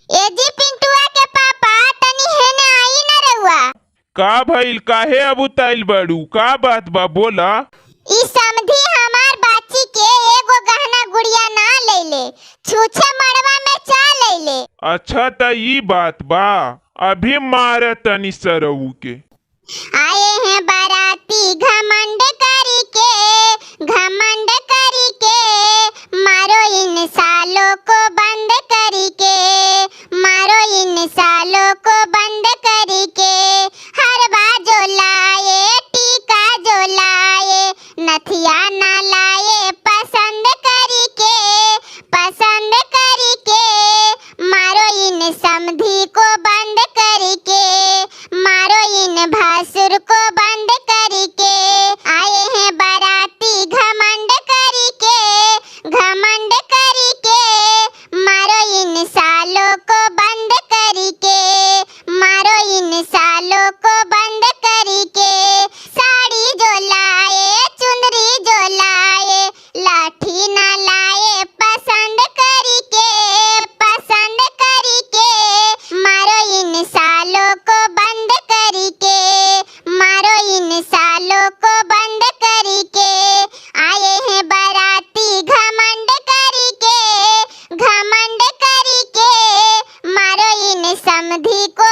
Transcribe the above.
ए जी पिंटुआ के पापा, तनी हेने आई न रउआ। का भइल? काहे अबुताइल बाड़ू? का बात बा, बोला। ई समधी हमार बाची के एगो गहना गुड़िया ना लैले, छूछे मड़वा में चा लैले। अच्छा, त ई बात बा। अभी मारे तनी सरऊ के। आए हैं बाराती घमंड करके, घमंड करके, मारो इन सालों को बंद करके, मारो इन सालों को बंद करके। हरवा जो लाए, टीका जो लाए, नथिया ना लाए पसंद करके, पसंद करके, मारो इन समधी को बंद करके, मारो इन भासुर को बंद करके। आए हैं बाराती घमंड करके, घमंड करके, मारो इन सालों को बंद करके, मारो इन सालों को बंद करके। साड़ी जो लाए, चुनरी जो लाए, लाठी ना लाए पसंद करके, पसंद करके, मारो इन सालों को बंद करके, मारो इन सालों को बंद करके। आए हैं बाराती घमंड करके, घमंड करके, मारो इन समधी को